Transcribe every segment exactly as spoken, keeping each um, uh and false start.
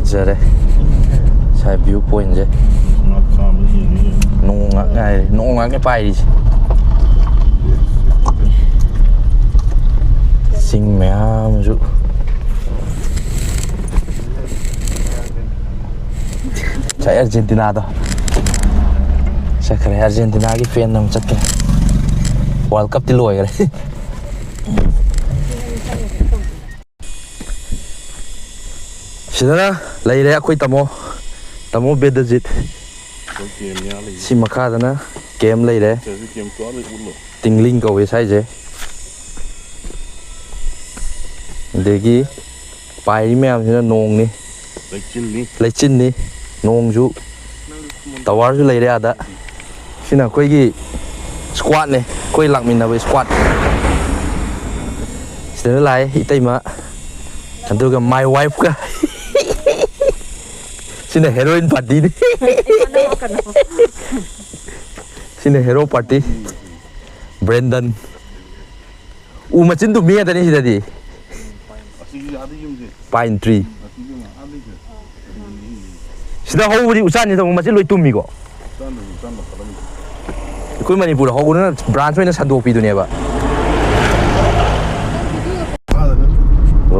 ꯐꯖꯔꯦ ꯁꯥꯏ view pointꯁꯦ꯫ ꯅꯣꯡ ꯉꯥꯛ ꯉꯥꯏꯔꯦ, ꯅꯣꯡ ꯉꯥꯛꯅꯦ ꯄꯥꯏꯔꯤꯁꯦ꯫ ꯆꯤꯡ ꯃꯌꯥꯝꯁꯨ꯫ ꯉꯁꯥꯏ ꯑꯥꯔꯖꯦꯟꯇꯤꯅꯥꯗꯣ ꯆꯠꯈ꯭ꯔꯦ, ꯑꯥꯔꯖꯦꯟꯇꯤꯅꯥꯒꯤ ꯐꯦꯟ ꯑꯃ ꯆꯠꯈ꯭ꯔꯦ꯫ ꯋꯥꯔꯜ ꯀꯞꯇꯤ ꯂꯣꯏꯈ꯭ꯔꯦ꯫ ꯁꯤꯗꯅ ꯂꯩꯔꯦ ꯑꯩꯈꯣꯏ ꯇꯥꯃꯣ, ꯇꯥꯃꯣ ꯕꯦꯗꯖꯤꯠ꯫ ꯑꯩꯈꯣꯏ ꯀꯦꯝ ꯌꯥ ꯂꯩꯌꯦ꯫ ꯁꯤ ꯃꯈꯥꯗꯅ ꯀꯦꯝ ꯂꯩꯔꯦ꯫ ꯁꯤꯗꯁꯨ ꯀꯦꯝ ꯆꯥꯎꯅ ꯎꯠꯂꯣ꯫ ꯇꯤꯡꯂꯤꯡ ꯀꯧꯋꯦ ꯁ꯭ꯋꯥꯏꯁꯦ꯫ ꯑꯗꯒꯤ ꯄꯥꯏꯔꯤ ꯃꯌꯥꯝꯁꯤꯅ ꯅꯣꯡꯅꯤ꯫ ꯂꯩꯆꯤꯜꯅꯤ꯫ ꯂꯩꯆꯤꯟꯅꯤ꯫ ꯅꯣꯡꯁꯨ, ꯇꯋꯥꯔꯁꯨ ꯂꯩꯔꯦ ꯑꯥꯗ꯫ ꯁꯤꯅ ꯑꯩꯈꯣꯏꯒꯤ squadꯅꯦ, ꯑꯩꯈꯣꯏ ꯂꯥꯛꯃꯤꯟꯅꯕ squad꯫ ꯁꯤꯗꯅ ꯂꯥꯛꯑꯦ ꯏꯇꯩꯃ, ꯑꯗꯨꯒ my wifeꯀ꯫ ꯁꯤꯅ heroine partyꯅꯤ꯫ ꯁꯤꯅ hero party꯫ ꯕ꯭ꯔꯦꯟꯗꯟ꯫ ꯎ ꯃꯆꯤꯟ ꯇꯨꯝꯕꯤ ꯉꯥꯛꯇꯅꯤ ꯁꯤꯗꯗꯤ꯫ ꯑꯁꯤꯒꯤ ꯑꯥꯗ ꯌꯨꯝꯁꯦ꯫ Pine tree꯫ ꯑꯁꯤꯒꯤ ꯑꯥꯗ ꯌꯨꯝꯁꯦ꯫ ꯁꯤꯗ ꯍꯧꯕꯗꯤ ꯎꯆꯥꯟꯁꯤꯗ ꯑꯃꯨꯛ ꯃꯆꯤꯟ ꯂꯣꯏ ꯇꯨꯝꯃꯤꯀꯣ꯫ ꯎꯆꯥꯟꯗ, ꯎꯆꯥꯟꯗ ꯐꯔꯝꯗꯦ꯫ ꯑꯩꯈꯣꯏ ꯃꯅꯤꯄꯨꯔꯗ ꯍꯧꯕꯗꯨꯅ branch ꯑꯣꯏꯅ ꯁꯟꯗꯣꯛꯄꯤꯗꯨꯅꯦꯕ꯫ ꯑꯥꯗꯅ꯫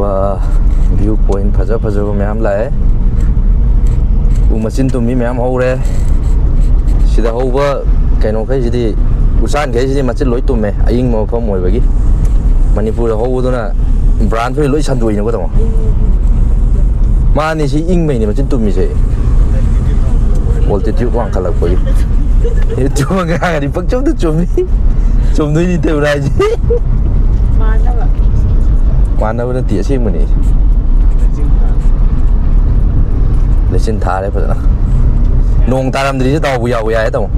ꯋꯥ, view point ꯐꯖ ꯐꯖꯕ ꯃꯌꯥꯝ ꯂꯥꯛꯑꯦ꯫ ꯎ ꯃꯆꯤꯟ ꯇꯨꯝꯕꯤ ꯃꯌꯥꯝ ꯍꯧꯔꯦ꯫ ꯁꯤꯗ ꯍꯧꯕ ꯀꯩꯅꯣꯈꯩꯁꯤꯗꯤ, ꯎꯆꯥꯟꯈꯩꯁꯤꯗꯤ ꯃꯆꯤꯟ ꯂꯣꯏ ꯇꯨꯝꯃꯦ, ꯑꯏꯪꯕ ꯃꯐꯝ ꯑꯣꯏꯕꯒꯤ꯫ ꯃꯅꯤꯄꯨꯔꯗ ꯍꯧꯕꯗꯨꯅ branch ꯑꯣꯏꯅ ꯂꯣꯏ ꯁꯟꯗꯣꯛꯏꯅꯦꯀꯣ, ꯇꯥꯃꯣ? ꯃꯥꯅꯤ, ꯁꯤ ꯏꯪꯕꯩꯅꯦ ꯃꯆꯤꯟ ꯇꯨꯝꯃꯤꯁꯦ, altitude ꯋꯥꯡꯈꯠꯂꯛꯄꯒꯤ꯫ ꯇꯨꯝꯃꯒ ꯍꯥꯏꯔꯗꯤ ꯄꯪꯆꯨꯝꯗ ꯆꯨꯝꯃꯤ꯫ ꯆꯨꯝꯗꯣꯏꯅꯤ ꯇꯧꯔ ꯍꯥꯏꯁꯦ꯫ ꯃꯥꯟꯅꯕ꯫ ꯃꯥꯟꯅꯕ ꯅꯠꯇꯦ, ꯑꯁꯦꯡꯕꯅꯦ꯫ ꯂꯩꯆꯤꯟ ꯊꯥꯔꯦ ꯐꯖꯅ꯫ ꯅꯣꯡ ꯇꯥꯔꯝꯗ꯭ꯔꯤꯁꯦ ꯗꯥꯎꯕꯨ ꯌꯥꯎꯕ ꯌꯥꯏ, ꯇꯥꯃꯣ꯫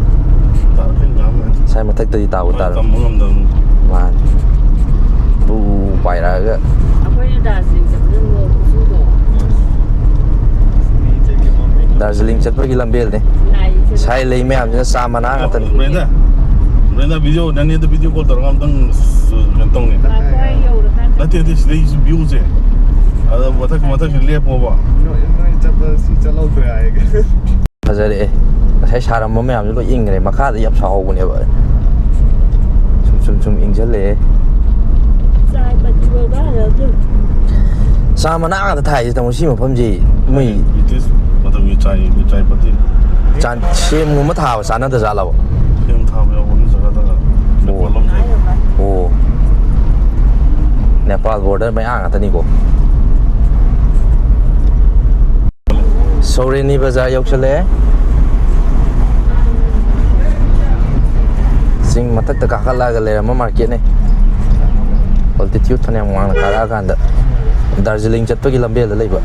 ꯇꯥꯔꯛꯀꯅꯤ ꯉꯥꯏꯍꯥꯛ ꯂꯩꯔꯗꯤ꯫ ꯉꯁꯥꯏ ꯃꯊꯛꯇꯗꯤ ꯇꯥꯕꯨ ꯃꯥ ꯇꯥꯔꯝ-, ꯇꯝꯕ ꯉꯝꯗꯕꯅꯤ꯫ ꯃꯥꯅꯤ꯫ ꯕꯨ ꯄꯥꯏꯔꯛꯑꯒ꯫ ꯑꯩꯈꯣꯏꯅ ꯗꯥꯔꯖꯤꯂꯤꯡ ꯆꯠꯄꯗ ꯅꯣꯡ ꯈꯨꯆꯨꯗꯣ꯫ ꯗꯥꯔꯖꯤꯂꯤꯡ ꯆꯠꯄꯒꯤ ꯂꯝꯕꯦꯜꯅꯦ꯫ ꯂꯥꯏ ꯆꯠꯄ꯫ ꯁꯥꯏ ꯂꯩ ꯃꯌꯥꯝꯁꯤꯅ ꯆꯥ ꯃꯅꯥ ꯉꯥꯛꯇꯅꯤ꯫ ꯕ꯭ꯔꯦꯟꯗ, ꯕ꯭ꯔꯦꯟꯗ, video, ꯅꯪꯅꯦꯗ video call ꯇꯧꯔꯒ ꯑꯝꯇꯪ, ꯀꯩꯅꯣ ꯇꯧꯅꯤ꯫ ꯉꯥꯏꯈꯣ, ꯑꯩ ꯌꯧꯔꯀꯥꯟꯗ꯫ ꯅꯠꯇꯦ, ꯅꯠꯇꯦ, ꯁꯤꯗꯩꯁꯤ viewꯁꯦ꯫ ꯑꯗꯣ ꯃꯊꯛ ꯃꯊꯛꯁꯤ ꯂꯦꯞꯄꯣꯕ꯫ ꯅꯣꯏ ꯅꯣꯏ ꯆꯠꯄ ꯁꯤ ꯆꯠꯍꯧꯗ꯭ꯔꯦ ꯍꯥꯏꯒꯦ꯫ ꯐꯖꯔꯛꯑꯦ꯫ ꯉꯁꯥꯏ ꯁꯥꯔꯝꯕ ꯃꯌꯥꯝꯁꯨ ꯂꯣꯏ ꯏꯪꯈ꯭ꯔꯦ꯫ ꯃꯈꯥꯗ ꯌꯥꯝ ꯁꯥꯍꯧꯕꯅꯦꯕ꯫ ꯁꯨꯝ ꯁꯨꯝ ꯁꯨꯝ ꯏꯪꯁꯜꯂꯛꯑꯦ꯫ ꯆꯥꯏ ꯄꯠꯇꯤ ꯑꯣꯏꯕ ꯍꯜꯂꯛꯇꯣꯏꯅꯤ꯫ ꯆꯥ ꯃꯅꯥ ꯉꯥꯛꯇ ꯊꯥꯏꯁꯦ ꯇꯥꯃꯣ ꯁꯤ ꯃꯐꯝꯁꯤ꯫ ꯃꯣꯏ ꯕ꯭ꯔꯤꯇꯤꯁ ꯃꯇꯝꯒꯤ ꯆꯥꯏ, ꯆꯥꯏ ꯄꯠꯇꯤ꯫ ꯆꯥꯟ-, ꯁꯦꯝꯒꯨꯝꯕ ꯊꯥꯕ ꯆꯥꯅꯗ ꯖꯥꯠꯂꯕ? ꯁꯦꯝ ꯊꯥꯕ ꯌꯥꯎꯕꯅꯤ ꯖꯒꯥꯗꯒ꯫ ꯑꯣ꯫ ꯅꯦꯄꯥꯜ ꯂꯣꯝꯗꯩ꯫ ꯑꯣ꯫ ꯅꯦꯄꯥꯜ ꯕꯣꯔꯗꯔ ꯃꯌꯥ ꯉꯥꯛꯇꯅꯤꯀꯣ꯫ ꯁꯣꯔꯦꯅꯤ ꯕꯖꯥꯔ ꯌꯧꯁꯜꯂꯛꯑꯦ꯫ ꯆꯤꯡ ꯃꯊꯛꯇ ꯀꯥꯈꯠꯂꯛꯑꯒ ꯂꯩꯔꯝꯕ ꯃꯥꯔꯀꯦꯠꯅꯦ꯫ ꯑꯣꯜꯇꯤꯇ꯭ꯌꯨꯠ ꯐꯅꯌꯥꯝ ꯋꯥꯡꯅ ꯀꯥꯔꯛꯑꯀꯥꯟꯗ ꯗꯥꯔꯖꯤꯂꯤꯡ ꯆꯠꯄꯒꯤ ꯂꯝꯕꯦꯜꯗ ꯂꯩꯕ꯫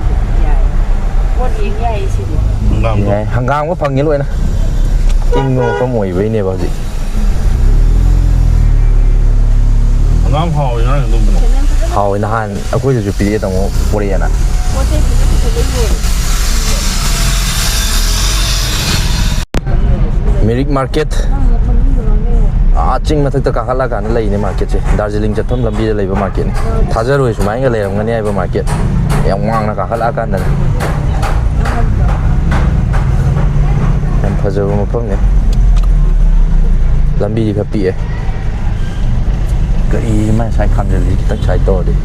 ꯄꯣꯠ ꯌꯦꯡ ꯌꯥꯏꯌꯦ ꯁꯤꯗꯤ꯫ ꯍꯪꯒꯥꯝꯗꯣ꯫ ꯌꯥꯏ꯫ ꯍꯪꯒꯥꯝꯒ ꯐꯪꯉꯤ ꯂꯣꯏꯅ꯫ ꯏꯪꯕ ꯃꯐꯝ ꯑꯣꯏꯕꯩꯅꯦꯕ ꯍꯧꯖꯤꯛ꯫ ꯍꯪꯒꯥꯝ ꯍꯥꯎꯋꯦ ꯉꯔꯥꯡ ꯑꯗꯨꯝꯕꯅꯦ꯫ ꯍꯥꯎꯋꯦ, ꯅꯍꯥꯟ ꯑꯩꯈꯣꯏꯗꯁꯨ ꯄꯤꯔꯛꯑꯦ ꯇꯥꯃꯣ, ꯄꯨꯔꯛꯑꯦꯅ꯫ ꯄꯣꯠ ꯆꯩ ꯐꯖ ꯐꯖꯕ ꯌꯣꯜꯂꯦ꯫ ꯃꯤꯔꯤꯛ ꯃꯥꯔꯀꯦꯠ꯫ ꯑꯥ ꯆꯤꯡ ꯃꯊꯛꯇ ꯀꯥꯈꯠꯂꯀꯥꯟꯗ ꯂꯩꯅꯦ ꯃꯥꯔꯀꯦꯠꯁꯦ꯫ ꯗꯥꯔꯖꯤꯂꯤꯡ ꯆꯠꯐꯝ ꯂꯝꯕꯤꯗ ꯂꯩꯕ ꯃꯥꯔꯀꯦꯠꯅꯤ꯫ ꯊꯥꯖꯔꯣꯏ ꯁꯨꯃꯥꯏꯅꯒ ꯂꯩꯔꯝꯒꯅꯤ ꯍꯥꯏꯕ ꯃꯥꯔꯀꯦꯠ꯫ ꯌꯥꯝ ꯋꯥꯡꯅ ꯀꯥꯈꯠꯂꯛꯑꯀꯥꯟꯗꯅꯦ꯫ ꯌꯥꯝ ꯐꯖꯕ ꯃꯐꯝꯅꯦ꯫ ꯂꯝꯕꯤꯗꯤ ꯈꯔ ꯄꯤꯛꯑꯦ꯫ ꯀꯔꯤ ꯃꯥꯏ ꯁꯥꯏ ꯈꯥꯝꯖꯜꯂꯤ ꯈꯤꯇꯪ ꯁꯥꯏ ꯇꯧꯔꯗꯤ꯫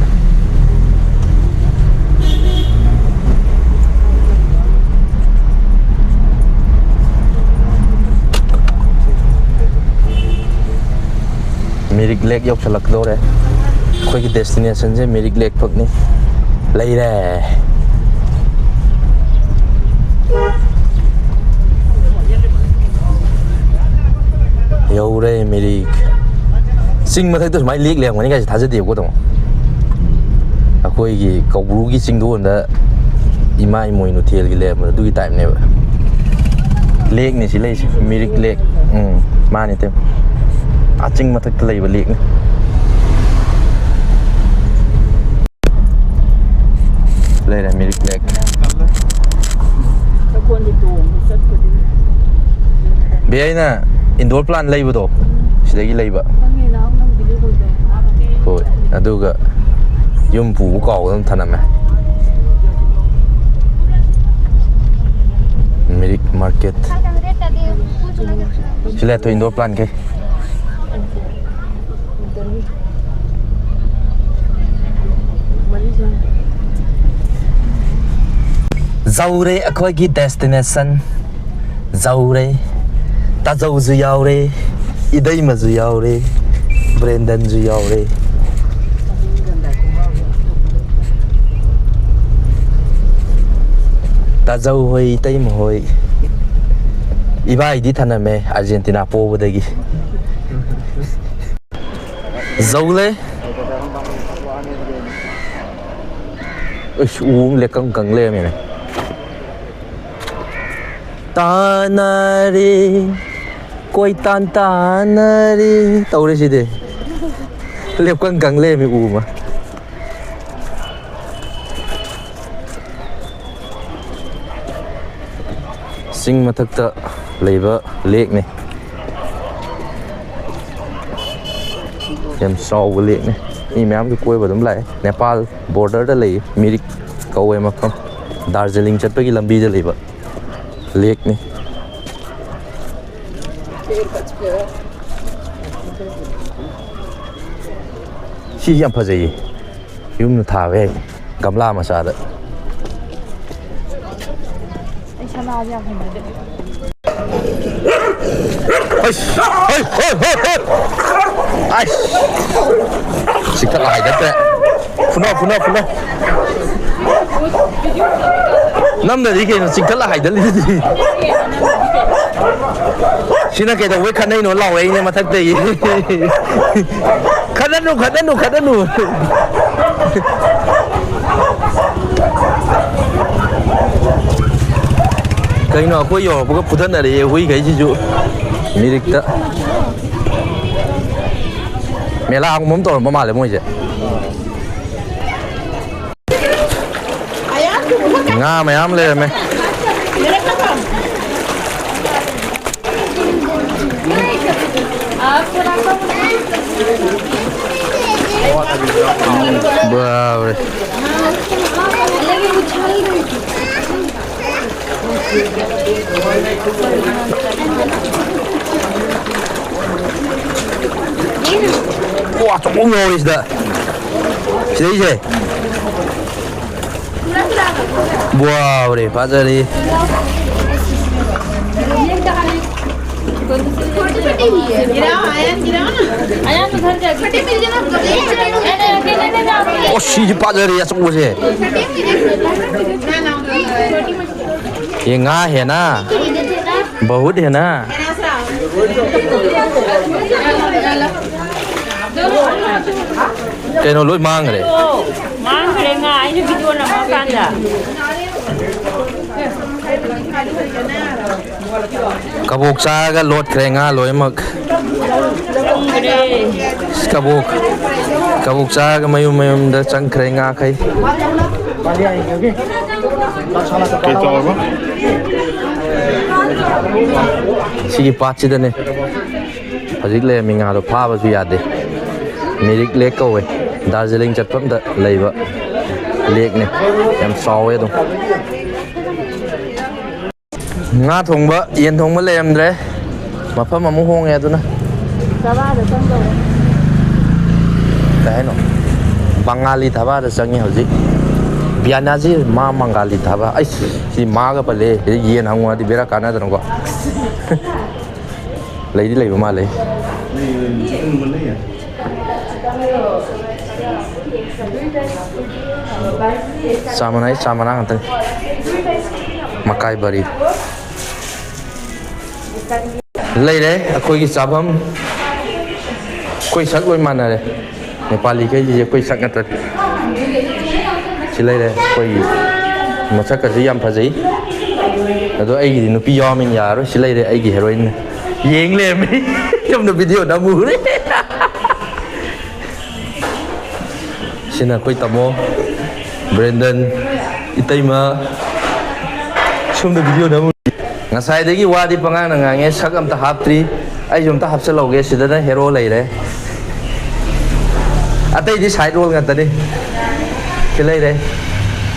ꯃꯤꯔꯤꯛ ꯂꯦꯛ ꯌꯧꯁꯜꯂꯛꯀꯗꯧꯔꯦ꯫ ꯑꯩꯈꯣꯏꯒꯤ ꯗꯦꯁꯇꯤꯅꯦꯁꯟꯁꯦ ꯃꯤꯔꯤꯛ ꯂꯦꯛ ꯐꯛꯅꯤ꯫ ꯂꯩꯔꯦ꯫ ꯌꯧꯔꯦ ꯃꯤꯔꯤꯛ꯫ ꯆꯤꯡ ꯃꯊꯛꯇ ꯁꯨꯃꯥꯏꯅ ꯂꯦꯛ ꯂꯩꯔꯝꯒꯅꯤ ꯀꯥꯏꯁꯦ ꯊꯥꯖꯗꯦꯕꯀꯣ ꯇꯥꯃꯣ꯫ ꯑꯩꯈꯣꯏꯒꯤ ꯀꯧꯕ꯭ꯔꯨꯒꯤ ꯆꯤꯡꯗꯣꯟꯗ ꯏꯃꯥ ꯏꯃꯣꯏꯅꯨ ꯊꯦꯜꯒꯤ ꯂꯩꯔꯝꯕꯗꯣ ꯑꯗꯨꯒꯤ ꯇꯥꯏꯞꯅꯦꯕ꯫ ꯂꯦꯛꯅꯤ ꯁꯤ ꯂꯩꯁꯦ, ꯃꯤꯔꯤꯛ ꯂꯦꯛ꯫ ꯎꯝ, ꯃꯥꯅꯤ ꯏꯇꯩꯃ꯫ ꯑꯥ ꯆꯤꯡ ꯃꯊꯛꯇ ꯂꯩꯕ ꯂꯦꯛꯅꯤ꯫ ꯂꯩꯔꯦ ꯃꯤꯔꯤꯛ ꯂꯦꯛ꯫ ꯁꯒꯣꯜꯗꯤ ꯇꯣꯡꯕ ꯆꯠꯄꯗꯤ꯫ ꯕꯦ, ꯑꯩꯅ ꯏꯟꯗꯣꯔ ꯄ꯭ꯂꯥꯟ ꯂꯩꯕꯗꯣ, ꯁꯤꯗꯒꯤ ꯂꯩꯕ꯫ ꯈꯪꯉꯦ, ꯅꯍꯥꯟ ꯅꯪ ꯚꯤꯗꯤꯑꯣ ꯀꯣꯜ ꯇꯧꯔꯛꯄ꯫ ꯍꯣꯏ, ꯑꯗꯨꯒ ꯌꯨꯝ ꯄꯨꯕ ꯀꯥꯎꯗꯅ ꯊꯅꯝꯃꯦ꯫ ꯃꯥꯔꯀꯦꯠ꯫ ꯁꯤ ꯂꯩꯔꯦ ꯏꯟꯗꯣꯔ ꯄ꯭ꯂꯥꯟꯈꯩ꯫ ꯌꯧꯔꯦ ꯑꯩꯈꯣꯏꯒꯤ destination꯫ ꯌꯧꯔꯦ꯫ ꯇꯥꯖꯧꯁꯨ ꯌꯥꯎꯔꯦ, ꯏꯗꯩꯃꯁꯨ ꯌꯥꯎꯔꯦ, ꯕ꯭ꯔꯦꯟꯗꯟꯁꯨ ꯌꯥꯎꯔꯦ꯫ ꯇꯥꯖꯧ ꯍꯣꯏ, ꯏꯇꯩꯃ ꯍꯣꯏ꯫ ꯏꯕꯥꯏꯗꯤ ꯊꯅꯝꯃꯦ ꯑꯥꯔꯖꯦꯟꯇꯤꯅꯥ ꯄꯣꯕꯗꯒꯤ꯫ ꯌꯧꯂꯦ꯫ ꯑꯩꯁ, ꯎ ꯑꯃ ꯂꯦꯛꯀꯪ ꯀꯪ ꯂꯩꯔꯝꯃꯦꯅꯦ꯫ ꯇꯥꯟꯅꯔꯦ, ꯀꯣꯏ ꯇꯥꯟ ꯇꯥꯟꯅꯔꯦ ꯇꯧꯔꯤꯁꯤꯗꯤ꯫ ꯂꯦꯞꯀꯪ ꯀꯪ ꯂꯩꯔꯝꯃꯤ ꯎ ꯑꯃ꯫ ꯆꯤꯡ ꯃꯊꯛꯇ ꯂꯩꯕ ꯂꯦꯛꯅꯤ꯫ ꯌꯥꯝ ꯆꯥꯎꯕ ꯂꯦꯛꯅꯤ꯫ ꯃꯤ ꯃꯌꯥꯝꯁꯨ ꯀꯣꯏꯕ ꯑꯗꯨꯝ ꯂꯥꯛꯑꯦ꯫ ꯅꯦꯄꯥꯜ borderꯗ ꯂꯩꯌꯦ, ꯃꯤꯔꯤꯛ ꯀꯧꯋꯦ ꯃꯐꯝ꯫ ꯗꯥꯔꯖꯤꯂꯤꯡ ꯆꯠꯄꯒꯤ ꯂꯝꯕꯤꯗ ꯂꯩꯕ ꯂꯦꯛꯅꯤ꯫ ꯁꯤ ꯌꯥꯝ ꯐꯖꯩꯌꯦ꯫ ꯌꯨꯝꯗ ꯊꯥꯕ ꯌꯥꯏ, ꯒꯝꯂꯥ ꯃꯆꯥꯗ꯫ ꯑꯩ ꯁꯅꯥꯁꯦ ꯌꯥꯝ ꯍꯩꯅꯗꯦ꯫ ꯑꯩꯁ! ꯍꯩ! ꯍꯩ! ꯍꯩ! ꯍꯩ! ꯑꯩꯁ! ꯆꯤꯛꯊꯠꯂ ꯍꯥꯏꯗꯠꯇ꯭ꯔꯦ꯫ ꯐꯨꯅꯧ, ꯐꯨꯅꯧ, ꯐꯨꯅꯧ꯫ ꯅꯝꯗꯗꯤ ꯀꯩꯅꯣ, ꯆꯤꯛꯊꯠꯂ ꯍꯥꯏꯗꯠꯂꯤꯗꯨꯗꯤ꯫ ꯁꯤꯅ ꯀꯩꯗꯧꯕꯩ ꯈꯠꯅꯩꯅꯣ ꯂꯥꯎꯔꯛꯏꯅꯦ ꯃꯊꯛꯇꯒꯤ꯫ ꯈꯠꯅꯅꯨ, ꯈꯠꯅꯅꯨ, ꯈꯠꯅꯅꯨ꯫ ꯀꯩꯅꯣ, ꯑꯩꯈꯣꯏ ꯌꯧꯔꯛꯄꯒ ꯐꯨꯊꯠꯅꯔꯛꯑꯦ ꯍꯨꯏꯈꯩꯁꯤꯁꯨ ꯃꯤꯔꯤꯛꯇ꯫ ꯃꯦꯂꯥꯒꯨꯝꯕ ꯑꯃ ꯇꯧꯔꯝꯕ ꯃꯥꯜꯂꯦ ꯃꯣꯏꯁꯦ꯫ ꯉꯥ ꯃꯌꯥꯝ ꯂꯩꯔꯝꯃꯦ꯫ ꯕꯥꯕ꯭ꯔꯦ꯫ ꯇꯧꯔꯤꯁꯤꯗ꯫ ꯁꯤꯗꯩꯁꯦ꯫ ꯋꯥꯎꯔꯦ, ꯐꯖꯔꯦ꯫ ꯑꯣ, ꯁꯤꯗꯤ ꯐꯖꯔꯦ, ꯑꯆꯧꯕꯁꯦ꯫ ꯌꯦ ꯉꯥ ꯍꯦꯟꯅ꯫ ꯕꯍꯨꯠ ꯍꯦꯟꯅ꯫ ꯀꯩꯅꯣ ꯂꯣꯏ ꯃꯥꯡꯈ꯭ꯔꯦ꯫ ꯃꯥꯡꯈ꯭ꯔꯦ ꯉꯥ, ꯑꯩꯅ ꯚꯤꯗꯤꯑꯣ ꯅꯝꯃꯀꯥꯟꯗ꯫ ꯀꯕꯣꯛ ꯆꯥꯔꯒ ꯂꯣꯠꯈ꯭ꯔꯦ ꯉꯥ ꯂꯣꯏꯅꯃꯛ꯫ ꯈꯪꯗ꯭ꯔꯦ꯫ ꯀꯕꯣꯛ, ꯀꯕꯣꯛ ꯆꯥꯔꯒ ꯃꯌꯨꯝ ꯃꯌꯨꯝꯗ ꯆꯪꯈ꯭ꯔꯦ ꯉꯥꯈꯩ꯫ ꯀꯩ ꯇꯧꯔꯕ? ꯁꯤꯒꯤ ꯄꯥꯠꯁꯤꯗꯅꯦ ꯍꯧꯖꯤꯛ ꯂꯩꯔꯝꯃꯤ ꯉꯥꯗꯣ ꯐꯥꯕꯁꯨ ꯌꯥꯗꯦ꯫ ꯃꯤꯔꯤꯛ ꯂꯦꯛ ꯀꯧꯋꯦ꯫ ꯗꯥꯔꯖꯤꯂꯤꯡ ꯆꯠꯐꯝꯗ ꯂꯩꯕ ꯂꯦꯛꯅꯦ꯫ ꯌꯥꯝ ꯆꯥꯎꯋꯦ ꯑꯗꯨꯝ꯫ ꯉꯥ ꯊꯣꯡꯕ, ꯌꯦꯟ ꯊꯣꯡꯕ ꯂꯩꯔꯝꯗ꯭ꯔꯦ꯫ ꯃꯐꯝ ꯑꯃꯨꯛ ꯍꯣꯡꯉꯦ ꯑꯗꯨꯅ꯫ ꯀꯩ ꯍꯥꯏꯅꯣ? ꯕꯪꯒꯥꯂꯤ ꯙꯥꯕꯥꯗ ꯆꯪꯉꯤ ꯍꯧꯖꯤꯛ꯫ ꯕꯤꯌꯥꯅꯥꯖꯤ ꯃꯥ ꯃꯪꯒꯥꯂꯤ ꯙꯥꯕꯥ꯫ ꯑꯩꯁ, ꯁꯤ ꯃꯥꯒ ꯄꯜꯂꯦ꯫ ꯁꯤꯗ ꯌꯦꯟ ꯍꯪꯉꯨꯔꯗꯤ ꯕꯦꯔꯥ ꯀꯥꯟꯅꯗꯅꯀꯣ꯫ ꯂꯩꯗꯤ ꯂꯩꯕ ꯃꯥꯜꯂꯦ꯫ ꯆꯥꯃꯅꯥꯏ, ꯆꯥꯃꯅꯥ ꯉꯥꯛꯇꯅꯤ꯫ ꯃꯀꯥꯏ ꯕꯔꯤ꯫ ꯂꯩꯔꯦ ꯑꯩꯈꯣꯏꯒꯤ ꯆꯥꯐꯝ꯫ ꯑꯩꯈꯣꯏ ꯁꯛ ꯂꯣꯏ ꯃꯥꯟꯅꯔꯦ꯫ ꯅꯦꯄꯥꯂꯤꯈꯩꯁꯤꯗꯤ ꯑꯩꯈꯣꯏ ꯁꯛ ꯉꯥꯛꯇꯅꯤ꯫ ꯁꯤ ꯂꯩꯔꯦ ꯑꯩꯈꯣꯏꯒꯤ ꯃꯁꯛꯀꯁꯨ ꯌꯥꯝ ꯐꯖꯩ꯫ ꯑꯗꯣ ꯑꯩꯒꯤꯗꯤ ꯅꯨꯄꯤ ꯌꯥꯎꯔꯃꯤꯅ ꯌꯥꯔꯔꯣꯏ꯫ ꯁꯤ ꯂꯩꯔꯦ ꯑꯩꯒꯤ ꯍꯦꯔꯣꯏꯟ꯫ ꯌꯦꯡ ꯂꯩꯔꯝꯃꯤ꯫ ꯁꯣꯝꯗ ꯚꯤꯗꯤꯑꯣ ꯅꯝꯃꯨꯔꯦ꯫ ꯁꯤꯅ ꯑꯩꯈꯣꯏ ꯇꯥꯃꯣ ꯕ꯭ꯔꯦꯟꯗꯟ, ꯏꯇꯩꯃ꯫ ꯁꯣꯝꯗ ꯚꯤꯗꯤꯑꯣ ꯅꯝꯃꯨꯔꯦ꯫ ꯉꯁꯥꯏꯗꯒꯤ ꯋꯥꯗꯤ ꯄꯉꯥꯡꯅ ꯉꯥꯡꯉꯦ, ꯁꯛ ꯑꯝꯇ ꯍꯥꯞꯇ꯭ꯔꯤ꯫ ꯑꯩꯁꯨ ꯑꯝꯇ ꯍꯥꯞꯆꯜꯍꯧꯒꯦ꯫ ꯁꯤꯗꯅ ꯍꯦꯔꯣ ꯂꯩꯔꯦ꯫ ꯑꯇꯩꯗꯤ ꯁꯥꯏꯠ ꯔꯣꯜ ꯉꯥꯛꯇꯅꯤ꯫ ꯁꯤ ꯂꯩꯔꯦ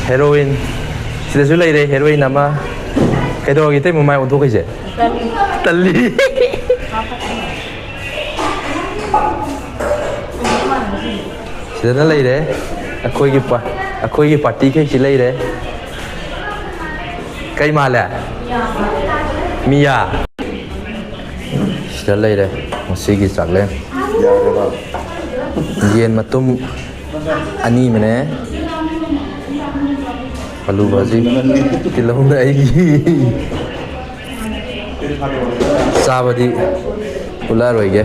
ꯍꯦꯔꯣꯏꯟ꯫ ꯁꯤꯗꯁꯨ ꯂꯩꯔꯦ ꯍꯦꯔꯣꯏꯟ ꯑꯃ꯫ ꯀꯩꯗꯧꯔꯒꯦ ꯏꯇꯩꯃ ꯃꯥꯏ ꯑꯣꯟꯊꯣꯛꯈꯩꯁꯦ? ꯇꯜꯂꯤ꯫ ꯁꯤꯗꯅ ꯂꯩꯔꯦ꯫ ꯑꯩꯈꯣꯏꯒꯤ ꯄꯥ-, ꯑꯩꯈꯣꯏꯒꯤ ꯄꯥꯔꯇꯤꯈꯩꯁꯤ ꯂꯩꯔꯦ꯫ ꯀꯩ ꯃꯥꯜꯂꯦ? ꯃꯤꯌꯥ꯫ ꯁꯤꯗ ꯂꯩꯔꯦ ꯉꯁꯤꯒꯤ ꯆꯥꯛꯂꯦꯟ꯫ ꯌꯦꯟ ꯃꯇꯨꯝ ꯑꯅꯤ ꯑꯃꯅꯦ꯫ ꯑꯂꯨ ꯚꯥꯖꯤ꯫ ꯇꯤꯜꯍꯧꯅ ꯑꯩꯒꯤ꯫ ꯆꯥꯕꯗꯤ ꯎꯠꯂꯛꯑꯔꯣꯏꯒꯦ꯫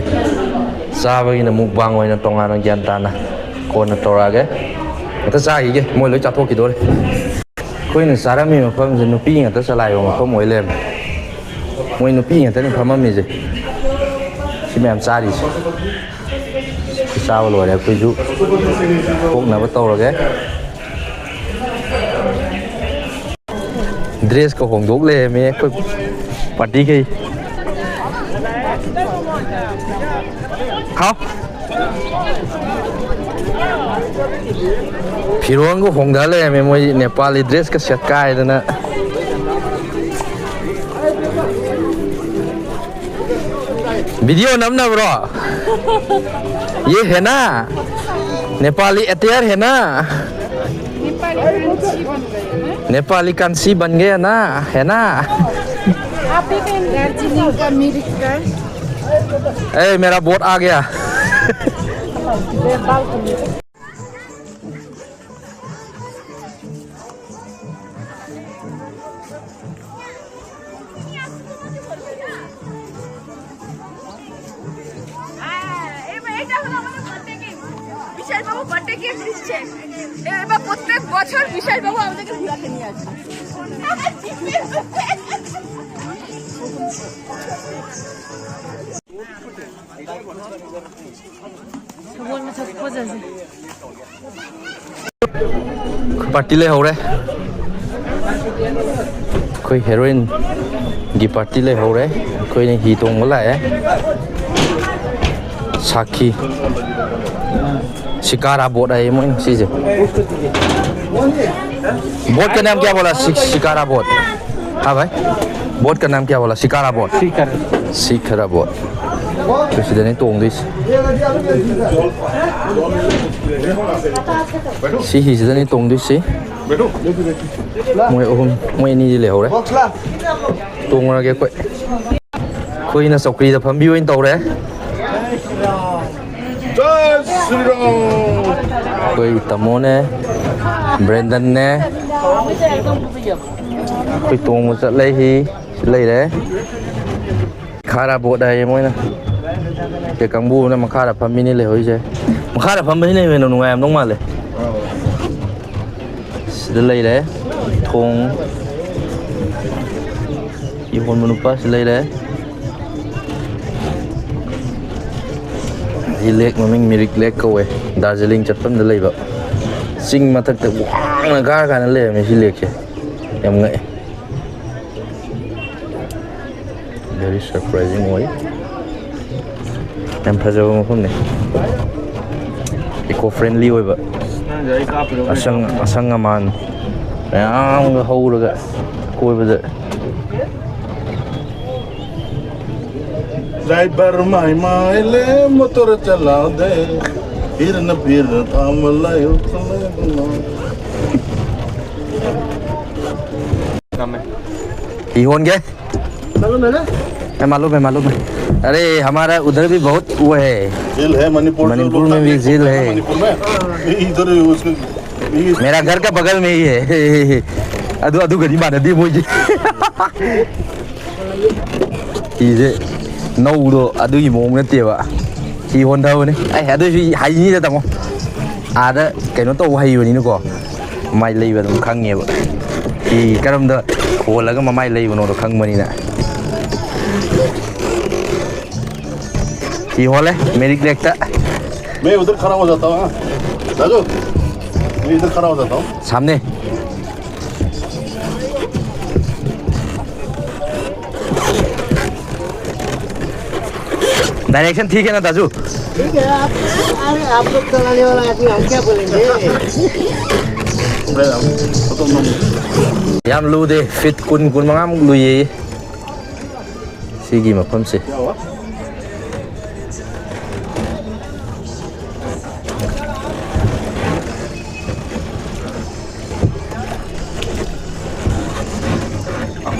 ꯆꯥꯕꯒꯤꯅ ꯃꯨꯛꯕꯥꯡ ꯑꯣꯏꯅ ꯇꯣꯉꯥꯟꯅ ꯒ꯭ꯌꯥꯟ ꯇꯥꯅ ꯀꯣꯟꯅ ꯇꯧꯔꯛꯑꯒꯦ꯫ ꯍꯦꯛꯇ ꯆꯥꯈꯤꯒꯦ, ꯃꯣꯏ ꯂꯣꯏ ꯆꯥꯊꯣꯛꯈꯤꯗꯣꯔꯦ꯫ ꯑꯩꯈꯣꯏꯅ ꯆꯥꯔꯝꯃꯤ ꯃꯐꯝꯁꯦ ꯅꯨꯄꯤ ꯉꯥꯛꯇ ꯆꯂꯥꯏꯕ ꯃꯐꯝ ꯑꯣꯏ ꯂꯩꯔꯝꯃꯦ꯫ ꯃꯣꯏ ꯅꯨꯄꯤ ꯉꯥꯛꯇꯅꯤ ꯐꯝꯃꯝꯃꯤꯁꯦ꯫ ꯁꯤ ꯃꯌꯥꯝ ꯆꯥꯔꯤꯁꯦ꯫ ꯁꯤ ꯆꯥꯕ ꯂꯣꯏꯔꯦ, ꯑꯩꯈꯣꯏꯁꯨ ꯊꯣꯛꯅꯕ ꯇꯧꯔꯒꯦ꯫ ꯗ꯭ꯔꯦꯁꯀ ꯍꯣꯡꯗꯣꯛ ꯂꯩꯔꯝꯃꯦ ꯑꯩꯈꯣꯏ ꯄꯥꯔꯇꯤꯈꯩ꯫ ꯍꯥꯎ꯫ ꯐꯤꯔꯣꯟꯒ ꯍꯣꯡꯗ ꯂꯩꯔꯝꯃꯦ ꯃꯣꯏ ꯅꯦꯄꯥꯂꯤ ꯗ꯭ꯔꯦꯁꯀ ꯁꯦꯠꯀꯥꯏꯗꯅ꯫ ꯚꯤꯗꯤꯑꯣ ꯅꯝꯅꯕ꯭ꯔꯣ? ꯌꯦ ꯍꯦꯅꯥ? ꯅꯦꯄꯥꯂꯤ ꯑꯦꯇꯤꯌꯥꯔ ꯍꯦꯅꯥ? ꯅꯦꯄꯥꯂꯤ ꯀꯥꯟꯁꯤ ꯕꯟ ꯒꯌꯥ ꯅꯥ? ꯍꯦꯅꯥ? आप भी कहीं दार्जिलिंग का, मिरिक का। ए, मेरा बोट आ गया। আহ, এবার এটা হলো আমাদের বার্থডে গিফট। বিশাল বাবু বার্থডে গিফট দিচ্ছে। এবার প্রত্যেক বছর বিশাল বাবু আমাদেরকে ঘুরাতে নিয়ে আসে। ꯄꯥꯔꯇꯤ ꯂꯩꯍꯧꯔꯦ꯫ ꯑꯩꯈꯣꯏ ꯍꯦꯔꯣꯏꯟꯒꯤ ꯄꯥꯔꯇꯤ ꯂꯩꯍꯧꯔꯦ꯫ ꯑꯩꯈꯣꯏꯅ ꯍꯤ ꯇꯣꯡꯕ ꯂꯥꯛꯑꯦ꯫ ꯁꯥꯈꯤ꯫ ꯁꯤꯀꯥꯔꯥ ꯕꯣꯠ ꯍꯥꯏꯌꯦ ꯃꯣꯏꯅ ꯁꯤꯁꯦ꯫ बोट का नाम क्या बोला? शि-, शिकारा बोट। हाँ भाई, बोट का नाम क्या बोला? शिकारा बोट। शिखर। शिखरा बोट। ꯑꯩꯈꯣꯏ ꯁꯤꯗꯅꯦ ꯇꯣꯡꯗꯣꯏꯁꯦ꯫ ꯁꯤ ꯍꯤꯁꯤꯗꯅꯦ ꯇꯣꯡꯗꯣꯏꯁꯤ꯫ ꯃꯣꯏ ꯑꯍꯨꯝ, ꯃꯣꯏ ꯑꯅꯤꯗꯤ ꯂꯩꯍꯧꯔꯦ꯫ ꯇꯣꯡꯉꯨꯔꯒꯦ ꯑꯩꯈꯣꯏ꯫ ꯑꯩꯈꯣꯏꯅ ꯆꯧꯀ꯭ꯔꯤꯗ ꯐꯝꯕꯤ ꯑꯣꯏꯅ ꯇꯧꯔꯦ꯫ ꯖꯥꯏ ꯁ꯭ꯔꯤ ꯔꯥꯝ꯫ ꯑꯩꯈꯣꯏ ꯇꯥꯃꯣꯅꯦ, ꯕ꯭ꯔꯦꯟꯗꯟꯅꯦ꯫ ꯑꯩꯈꯣꯏ ꯇꯣꯡꯕ ꯆꯠꯂꯦ꯫ ꯍꯤ ꯂꯩꯔꯦ꯫ ꯈꯥꯔꯥ ꯕꯣꯠ ꯍꯥꯏꯌꯦ ꯃꯣꯏꯅ꯫ ꯁꯦ ꯀꯥꯡꯕꯨ ꯑꯃꯅ ꯃꯈꯥꯗ ꯐꯝꯃꯤꯅꯤ ꯂꯩꯍꯧꯔꯤꯁꯦ꯫ ꯃꯈꯥꯗ ꯐꯝꯕꯁꯤꯅ ꯍꯦꯟꯅ ꯅꯨꯡꯉꯥꯏꯔꯝꯗꯧ ꯃꯥꯜꯂꯦ꯫ ꯁꯤꯗ ꯂꯩꯔꯦ ꯊꯣꯡ꯫ ꯌꯣꯟꯕ ꯅꯨꯄꯥꯁꯤ ꯂꯩꯔꯦ꯫ ꯁꯤ ꯂꯦꯛ ꯃꯃꯤꯡ ꯃꯤꯔꯤꯛ ꯂꯦꯛ ꯀꯧꯋꯦ꯫ ꯗꯥꯔꯖꯤꯂꯤꯡ ꯆꯠꯐꯝꯗ ꯂꯩꯕ ꯆꯤꯡ ꯃꯊꯛꯇ ꯋꯥꯡꯅ ꯀꯥꯔ ꯀꯥꯟꯗ ꯂꯩꯔꯝꯃꯦ ꯁꯤ ꯂꯦꯛꯁꯦ꯫ ꯌꯥꯝ ꯉꯛꯑꯦ꯫ Very surprising ꯑꯣꯏ꯫ ꯌꯥꯝ ꯐꯖꯕ ꯃꯐꯝꯅꯤ꯫ Eco friendly ꯑꯣꯏꯕ꯫ ꯑꯁꯪ, ꯑꯁꯪ ꯑꯃꯥꯟ ꯃꯌꯥꯝꯒ ꯍꯧꯔꯒ ꯀꯣꯏꯕꯗ꯫ ꯗ꯭ꯔꯥꯏꯚꯔ ꯃꯥꯏ ꯃꯥꯏ ꯂꯦ ꯃꯣꯇꯣꯔ ꯆꯂꯥꯎ ꯗꯦ꯫ ꯐꯤꯔꯅ ꯐꯤꯔꯅ ꯊꯥꯃ ꯂꯥꯏ ꯍꯨ ꯆꯂꯥꯏ ꯗꯨꯅ꯫ ꯌꯣꯟꯒꯦ? मालूम है ना? मैं मालूम है, मालूम है। अरे, हमारा उधर भी बहुत वो है। झील है मणिपुर, जो मणिपुर लोग में भी झील है। मणिपुर में। ये इधर उसके, ये मेरा घर का बगल में ही है। ꯑꯗꯨ, ꯑꯗꯨꯒꯗꯤ ꯃꯥꯟꯅꯗꯦ ꯃꯣꯏꯁꯦ꯫ ꯐꯤꯁꯦ ꯅꯧꯕꯗꯣ ꯑꯗꯨꯒꯤ ꯃꯑꯣꯡ ꯅꯠꯇꯦꯕ꯫ ꯐꯤ ꯍꯣꯟꯊꯕꯅꯤ꯫ ꯑꯦ, ꯑꯗꯨꯏꯁꯨ ꯍꯩꯅꯤꯗ ꯇꯥꯃꯣ꯫ ꯑꯥꯗ ꯀꯩꯅꯣ ꯇꯧꯕ ꯍꯩꯕꯅꯤꯅꯀꯣ꯫ ꯃꯃꯥꯏ ꯂꯩꯕ ꯑꯗꯨꯝ ꯈꯪꯉꯦꯕ꯫ ꯐꯤ ꯀꯔꯝꯗ ꯍꯣꯜꯂꯒ ꯃꯃꯥꯏ ꯂꯩꯕꯅꯣꯗꯣ ꯈꯪꯕꯅꯤꯅ꯫ ꯐꯤ ꯍꯣꯜꯂꯦ ꯃꯦꯔꯤꯛ ꯂꯦꯛꯇ꯫ मैं उधर खड़ा हो जाता हूँ, हाँ। राजू, मैं इधर खड़ा हो जाता हूँ। सामने। डायरेक्शन ठीक है ना, ताजू? ठीक है, आप, अरे, आप लोग चलाने वाला आदमी, हम क्या बोलेंगे? ꯌꯥꯝ ꯂꯨꯗꯦ, ꯐꯤꯠ ꯀꯨꯟ, ꯀꯨꯟꯃꯉꯥꯃꯨꯛ ꯂꯨꯏꯌꯦ ꯁꯤꯒꯤ ꯃꯐꯝꯁꯦ꯫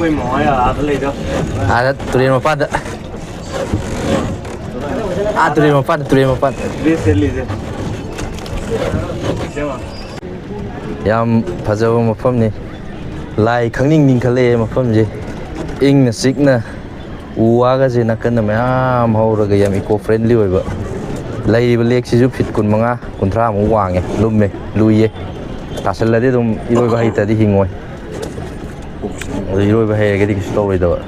ꯑꯩꯈꯣꯏ ꯃꯃꯥ ꯑꯥꯗ ꯂꯩꯗꯣ꯫ ꯑꯥꯗ ꯇꯨꯔꯦꯜ ꯃꯄꯥꯟꯗ꯫ ꯑꯥ, ꯇꯨꯔꯦꯜ ꯃꯄꯥꯟꯗ, ꯇꯨꯔꯦꯜ ꯃꯄꯥꯟꯗ꯫ ꯗ꯭ꯔꯦꯁ ꯁꯦꯠꯂꯤꯁꯦ꯫ ꯌꯥꯝ ꯐꯖꯕ ꯃꯐꯝꯅꯤ꯫ ꯂꯥꯏ ꯈꯪꯅꯤꯡ ꯅꯤꯡꯈꯠꯂꯛꯑꯦ ꯃꯐꯝꯁꯦ꯫ ꯏꯪꯅ ꯆꯤꯛꯅ ꯎ ꯋꯥꯒꯁꯦ ꯅꯥꯀꯟꯗ ꯃꯌꯥꯝ ꯍꯧꯔꯒ ꯌꯥꯝ eco friendly ꯑꯣꯏꯕ꯫ ꯂꯩꯔꯤꯕ ꯂꯦꯛꯁꯤꯁꯨ ꯐꯤꯠ ꯀꯨꯟꯃꯉꯥ, ꯀꯨꯟꯊ꯭ꯔꯥꯃꯨꯛ ꯋꯥꯡꯉꯦ, ꯂꯨꯝꯃꯦ, ꯂꯨꯏꯌꯦ꯫ ꯇꯥꯁꯜꯂꯗꯤ ꯑꯗꯨꯝ ꯏꯔꯣꯏꯕ ꯍꯩꯇ꯭ꯔꯗꯤ ꯍꯤꯡꯉꯣꯏ꯫ ꯑꯗꯨ ꯏꯔꯣꯏꯕ ꯍꯩꯔꯒꯗꯤ ꯀꯩꯁꯨ ꯇꯧꯔꯣꯏꯗꯕ꯫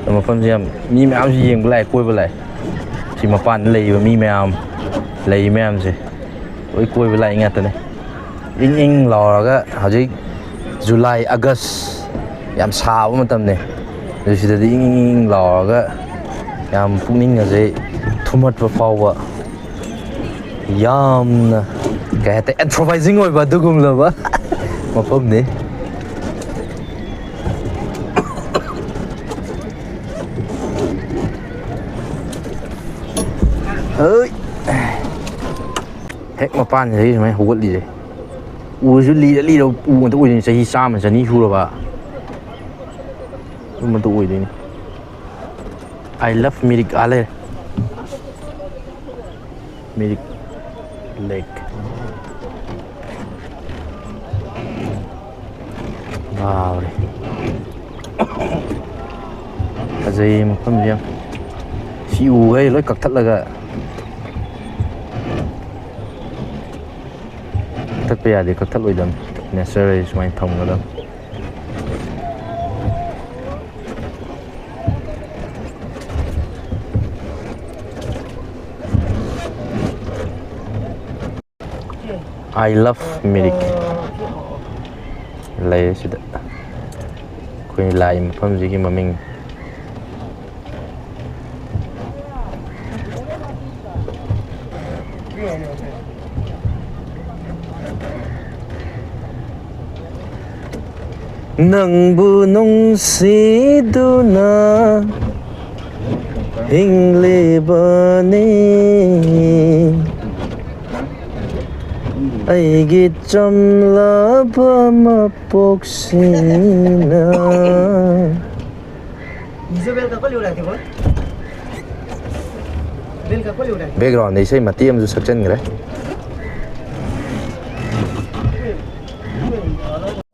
ꯑꯗꯣ ꯃꯐꯝꯁꯦ ꯌꯥꯝ, ꯃꯤ ꯃꯌꯥꯝꯁꯨ ꯌꯦꯡꯕ ꯂꯥꯛꯑꯦ, ꯀꯣꯏꯕ ꯂꯥꯛꯑꯦ꯫ ꯁꯤ ꯃꯄꯥꯟꯗ ꯂꯩꯔꯤꯕ ꯃꯤ ꯃꯌꯥꯝ, ꯂꯩꯔꯤ ꯃꯌꯥꯝꯁꯦ ꯂꯣꯏ ꯀꯣꯏꯕ ꯂꯥꯛꯏ ꯉꯥꯛꯇꯅꯦ꯫ ꯏꯪ ꯏꯪ ꯂꯥꯎꯔꯒ ꯍꯧꯖꯤꯛ ꯖꯨꯂꯥꯏ, ꯑꯥꯒꯁ ꯌꯥꯝ ꯁꯥꯕ ꯃꯇꯝꯅꯦ꯫ ꯑꯗꯨ ꯁꯤꯗꯗꯤ ꯏꯪ ꯏꯪ ꯏꯪ ꯂꯥꯎꯔꯒ ꯌꯥꯝ ꯄꯨꯛꯅꯤꯡꯒꯁꯦ ꯊꯨꯝꯍꯠꯄ ꯐꯥꯎꯕ, ꯌꯥꯝꯅ ꯀꯩ ꯍꯥꯏꯇꯥꯔꯦ, ꯑꯦꯟꯊ꯭ꯔꯣꯄꯥꯏꯖꯤꯡ ꯑꯣꯏꯕ ꯑꯗꯨꯒꯨꯝꯂꯕ ꯃꯐꯝꯅꯤ꯫ ꯍꯣꯏ꯫ ꯍꯦꯛ ꯃꯄꯥꯟꯁꯤꯗꯒꯤ ꯁꯨꯃꯥꯏꯅ ꯍꯧꯒꯠꯂꯤꯁꯦ꯫ ꯎꯁꯨ ꯂꯤꯔ ꯂꯤꯔ ꯎ ꯉꯥꯛꯇ ꯑꯣꯏꯗꯣꯏꯅꯤ, ꯆꯍꯤ ꯆꯥꯝꯃ ꯆꯅꯤ ꯁꯨꯔꯕ ꯑꯗꯨꯝꯕꯗꯣ ꯑꯣꯏꯗꯣꯏꯅꯤ꯫ I love ꯃꯤꯔꯤꯛ ꯑꯥ ꯂꯩꯔꯦ꯫ ꯃꯤꯔꯤꯛ ꯂꯦꯛ꯫ ꯉꯥꯎꯔꯦ꯫ ꯐꯖꯩꯌꯦ ꯃꯐꯝꯁꯦ ꯌꯥꯝ꯫ ꯁꯤ ꯎꯈꯩ ꯂꯣꯏ ꯀꯛꯊꯠꯂꯒ, ꯀꯛꯊꯠꯄ ꯌꯥꯗꯦ, ꯀꯛꯊꯠꯂꯣꯏꯗꯕꯅꯤ꯫ Nature ꯍꯥꯏꯁꯦ ꯁꯨꯃꯥꯏꯅ ꯊꯝꯒꯗꯕꯅꯤ꯫ I love ꯃꯤꯔꯤꯛ ꯂꯩꯔꯦ ꯁꯤꯗ꯫ ꯑꯩꯈꯣꯏ ꯂꯥꯛꯏ ꯃꯐꯝꯁꯤꯒꯤ ꯃꯃꯤꯡ꯫ ꯅꯪꯕꯨ ꯅꯨꯡꯁꯤꯗꯨꯅ ꯍꯤꯡꯂꯤꯕꯅꯤ꯫ ꯑꯩꯒꯤ ꯆꯝꯂꯕ ꯃꯄꯣꯛꯁꯤꯅ꯫ Background ꯗ ꯏꯁꯩ ꯃꯇꯦꯛ ꯑꯃꯁꯨ ꯁꯛꯆꯟꯈ꯭ꯔꯦ꯫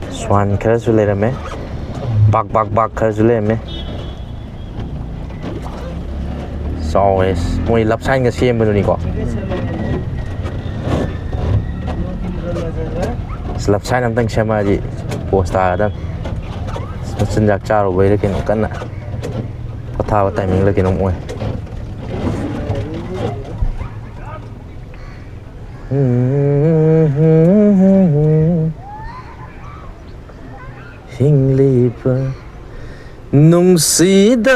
Swan ꯈꯔꯁꯨ ꯂꯩꯔꯝꯃꯦ꯫ ꯕꯥꯛ ꯕꯥꯛ ꯕꯥꯛ ꯈꯔꯁꯨ ꯂꯩꯔꯝꯃꯦ꯫ ꯆꯥꯎꯋꯦ꯫ ꯃꯣꯏ love sign ꯒ ꯁꯦꯝꯕꯗꯨꯅꯤꯀꯣ꯫ ꯑꯁ, love sign ꯑꯝꯇꯪ ꯁꯦꯝꯃꯛꯑꯗꯤ pose ꯇꯥꯒꯗꯝꯅꯤ꯫ ꯃꯆꯤꯟꯖꯥꯛ ꯆꯥꯔꯨꯕꯩꯔ ꯀꯩꯅꯣ, ꯀꯟꯅ ꯄꯣꯊꯥꯕ timing ꯂ ꯀꯩꯅꯣꯝ ꯑꯣꯏ꯫ ꯍꯤꯡꯂꯤꯕ ꯅꯨꯡꯁꯤꯗꯔ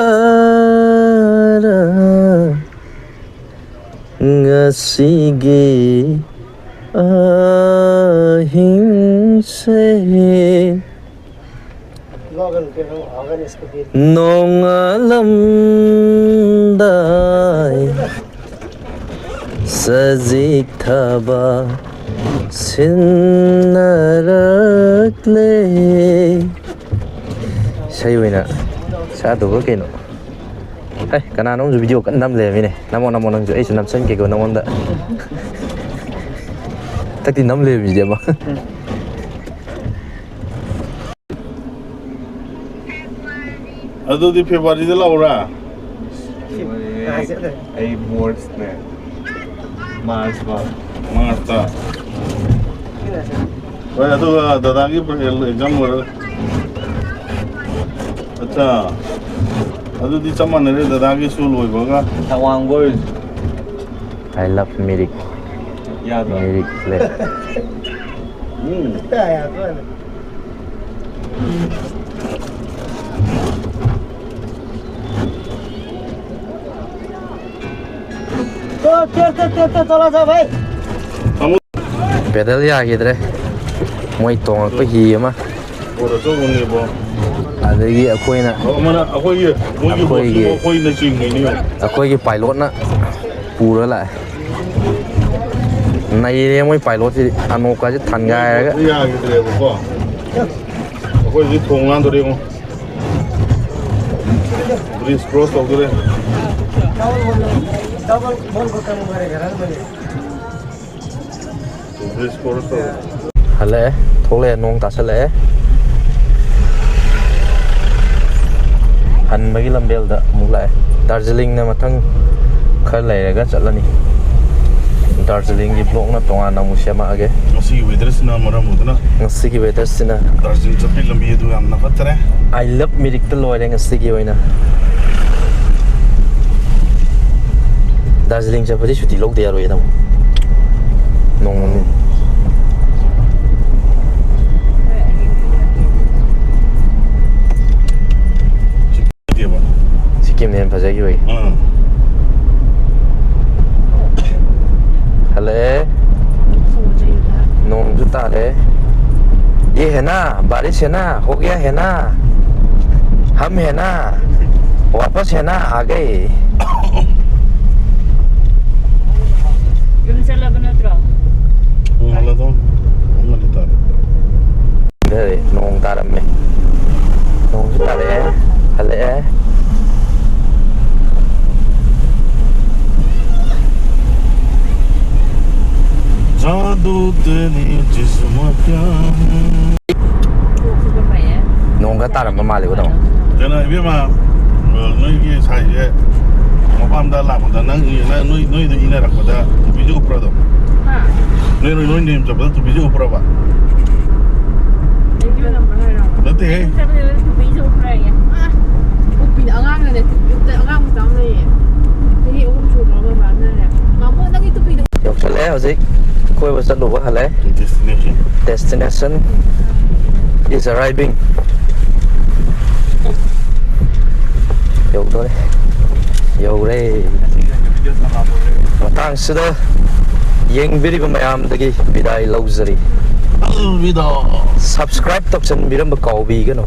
ꯉꯁꯤꯒꯤ ꯑꯍꯤꯡꯁꯦ꯫ ꯅꯣꯡꯉꯥꯜꯂꯝꯗꯥꯏ ꯁꯖꯤꯛ ꯊꯥꯕ ꯁꯤꯟꯅꯔꯛꯂꯦ꯫ ꯏꯁꯩ ꯑꯣꯏꯅ ꯁꯛꯑꯗꯧꯕ꯭ꯔꯥ ꯀꯩꯅꯣ? ꯍꯦ, ꯀꯅꯥꯅꯣꯝꯁꯨ video ꯀꯟꯅ ꯅꯝ ꯂꯩꯔꯝꯃꯤꯅꯦ꯫ ꯅꯝꯃꯣ, ꯅꯝꯃꯣ, ꯅꯪꯁꯨ꯫ ꯑꯩꯁꯨ ꯅꯝꯁꯟꯒꯦꯀꯣ ꯅꯉꯣꯟꯗ꯫ ꯍꯟꯗꯛꯇꯤ ꯅꯝ ꯂꯩꯔꯝꯃꯤꯁꯤꯗꯤ ꯑꯃ꯫ ꯑꯗꯨꯗꯤ February ꯗ ꯂꯥꯛꯎꯔꯥ? ꯑꯩ March ꯅꯦ꯫ March ꯀꯣ꯫ March ꯇ꯫ ꯍꯣꯏ, ꯑꯗꯨꯒ ꯗꯗꯥꯒꯤ exam ꯂꯣꯏꯔꯒ꯫ ꯑꯠꯆꯥ꯫ ꯑꯗꯨꯗꯤ ꯆꯞ ꯃꯥꯟꯅꯔꯦ ꯗꯗꯥꯒꯤꯁꯨ ꯂꯣꯏꯕꯒ꯫ ꯊꯋꯥꯡ ꯀꯣꯏꯔꯨꯁꯤ꯫ I love ꯃꯤꯔꯤꯛ꯫ ꯌꯥꯗ꯭ꯔꯣ? ꯃꯤꯔꯤꯛ ꯂꯩ꯫ ꯎꯝ꯫ तो तेरते तेरते चला जा भाई। Pedal ꯌꯥꯈꯤꯗ꯭ꯔꯦ꯫ ꯃꯣꯏ ꯇꯣꯡꯉꯛꯄ ꯍꯤ ꯑꯃ꯫ Boat ꯑꯆꯧꯕꯅꯦꯕꯣ꯫ ꯑꯗꯒꯤ ꯑꯩꯈꯣꯏꯅ ꯑꯣ, ꯑꯃꯅ ꯑꯩꯈꯣꯏꯒꯤ, ꯃꯣꯏꯒꯤ ꯑꯩꯈꯣꯏꯒꯤ boat ꯁꯤꯕꯨ ꯑꯩꯈꯣꯏꯅ ꯆꯤꯡꯉꯤꯅꯦ꯫ ꯑꯩꯈꯣꯏꯒꯤ pilot ꯅ ꯄꯨꯔ ꯂꯥꯛꯑꯦ꯫ ꯅꯩꯔꯦ ꯃꯣꯏ ꯄꯥꯏꯂꯣꯠꯁꯤꯗꯤ, ꯑꯅꯣꯛꯀꯁꯦ ꯊꯥꯟꯒꯥꯏꯔꯒ꯫ ꯌꯥꯈꯤꯗ꯭ꯔꯦꯕꯀꯣ꯫ ꯑꯩꯈꯣꯏ ꯍꯧꯖꯤꯛ ꯊꯣꯡ ꯂꯥꯟꯗꯣꯔꯦꯉꯣ꯫ ꯕ꯭ꯔꯤꯖ ꯀ꯭ꯔꯣꯁ ꯇꯧꯗꯣꯔꯦ꯫ ꯕ꯭ꯔꯤꯖ ꯀ꯭ꯔꯣꯁ ꯇꯧꯔꯦ꯫ ꯍꯜꯂꯛꯑꯦ, ꯊꯣꯛꯂꯛꯑꯦ, ꯅꯣꯡ ꯇꯥꯁꯜꯂꯛꯑꯦ꯫ ꯍꯟꯕꯒꯤ ꯂꯝꯕꯦꯜꯗ ꯑꯃꯨꯛ ꯂꯥꯛꯑꯦ꯫ ꯗꯥꯔꯖꯤꯂꯤꯡꯅ ꯃꯊꯪ ꯈꯔ ꯂꯩꯔꯒ ꯆꯠꯂꯅꯤ꯫ ꯗꯥꯔꯖꯤꯂꯤꯡꯒꯤ ꯕ꯭ꯂꯣꯛꯅ ꯇꯣꯉꯥꯟꯅ ꯑꯃꯨꯛ ꯁꯦꯝꯃꯛꯑꯒꯦ꯫ ꯉꯁꯤꯒꯤ ꯋꯦꯗꯔꯁꯤꯅ ꯃꯔꯝ ꯑꯣꯏꯗꯨꯅ ꯉꯁꯤꯒꯤ ꯋꯦꯗꯔꯁꯤꯅ ꯗꯥꯔꯖꯤꯂꯤꯡ ꯆꯠꯄꯒꯤ ꯂꯝꯕꯤ ꯑꯗꯨ ꯌꯥꯝꯅ ꯐꯠꯇꯔꯦ꯫ ꯑꯥꯏ ꯂꯚ ꯃꯤꯔꯤꯛꯇ ꯂꯣꯏꯔꯦ ꯉꯁꯤꯒꯤ ꯑꯣꯏꯅ꯫ ꯗꯥꯔꯖꯤꯂꯤꯡ ꯆꯠꯄꯗꯤ ꯁꯨꯇꯤ ꯂꯧꯗ ꯌꯥꯔꯣꯏꯌꯦ, ꯇꯥꯃꯣ꯫ ꯅꯣꯡꯃ ꯅꯤ-, ꯅꯠꯇꯦꯕ꯫ ꯁꯤꯀꯤꯝꯅ ꯍꯦꯟꯅ ꯐꯖꯈꯤꯕꯒꯤ꯫ ꯑꯥ꯫ ꯍꯜꯂꯛꯑꯦ꯫ ꯅꯣꯡꯁꯨ ꯇꯥꯔꯦ꯫ ये है ना, बारिश है ना, हो गया है ना, हम है ना, वापस है ना, आ गए। ꯌꯨꯝ ꯆꯠꯂꯕ ꯅꯠꯇ꯭ꯔꯣ? ꯎꯝ, ꯍꯜꯂꯗꯧ꯫ ꯎꯝ, ꯍꯜꯂ ꯇꯥꯔꯦ꯫ ꯁꯤꯗꯗꯤ ꯅꯣꯡ ꯇꯥꯔꯝꯃꯦ꯫ ꯅꯣꯡꯁꯨ ꯇꯥꯔꯛꯑꯦ꯫ ꯍꯜꯂꯛꯑꯦ꯫ जादू तेरी जिस्म क्या है? ꯅꯣꯡ ꯈꯔ ꯇꯥꯔꯝꯕ ꯃꯥꯜꯂꯦꯀꯣ, ꯇꯥꯃꯣ? ꯀꯩꯅꯣ, ꯏꯕꯦꯝꯃ, ꯅꯣꯏꯒꯤ ꯁꯥꯏꯁꯦ ꯃꯄꯥꯝꯗ ꯂꯥꯛꯄꯗ ꯅꯪ, ꯅꯪ, ꯅꯣꯏ, ꯅꯣꯏꯗ ꯏꯟꯅꯔꯛꯄꯗ ꯇꯨꯄꯤꯁꯦ ꯎꯞꯄ꯭ꯔꯥ ꯑꯗꯨꯝ? ꯍꯥ? ꯅꯣꯏ, ꯅꯣꯏ, ꯅꯣꯏ ꯅꯌꯨꯝ ꯆꯠꯄꯗ ꯇꯨꯄꯤꯁꯦ ꯎꯞꯄ꯭ꯔꯕ? ꯑꯩꯒꯤ ꯅꯝꯕꯔ ꯍꯥꯏꯔꯣ? ꯅꯠꯇꯦꯍꯦ꯫ ꯅꯌꯨꯝ ꯆꯠꯄꯗ ꯇꯨꯄꯤꯁꯦ ꯎꯞꯄ꯭ꯔꯥ ꯍꯥꯏꯌꯦ? ꯑ, ꯎꯞꯄꯤꯅꯦ, ꯑꯉꯥꯡꯅꯅꯦ, ꯇꯨꯄꯤ ꯎꯞꯇ-, ꯑꯉꯥꯡ ꯃꯆꯥ ꯑꯃ ꯂꯩꯌꯦ꯫ ꯆꯍꯤ ꯑꯍꯨꯝ ꯁꯨꯈ꯭ꯔꯕ ꯕꯕꯥꯅꯅꯦ, "ꯃꯥꯃꯣ, ꯅꯪꯒꯤ ꯇꯨꯄꯤꯗꯣ"꯫ ꯌꯧꯁꯜꯂꯛꯑꯦ ꯍꯧꯖꯤꯛ꯫ ꯀꯣꯏꯕ ꯆꯠꯂꯨꯕ ꯍꯜꯂꯛꯑꯦ꯫ Destination. Destination is arriving. ꯌꯧꯗꯣꯔꯦ꯫ ꯌꯧꯔꯦ꯫ ꯃꯇꯥꯡꯁꯤꯗ ꯌꯦꯡꯕꯤꯔꯤꯕ ꯃꯌꯥꯝꯗꯒꯤ ꯕꯤꯗꯥꯏ ꯂꯧꯖꯔꯤ꯫ ꯑꯜꯕꯤꯗꯥ꯫ Subscribe ꯇꯧꯁꯟꯕꯤꯔꯝꯕ ꯀꯥꯎꯕꯤꯒꯅꯨ꯫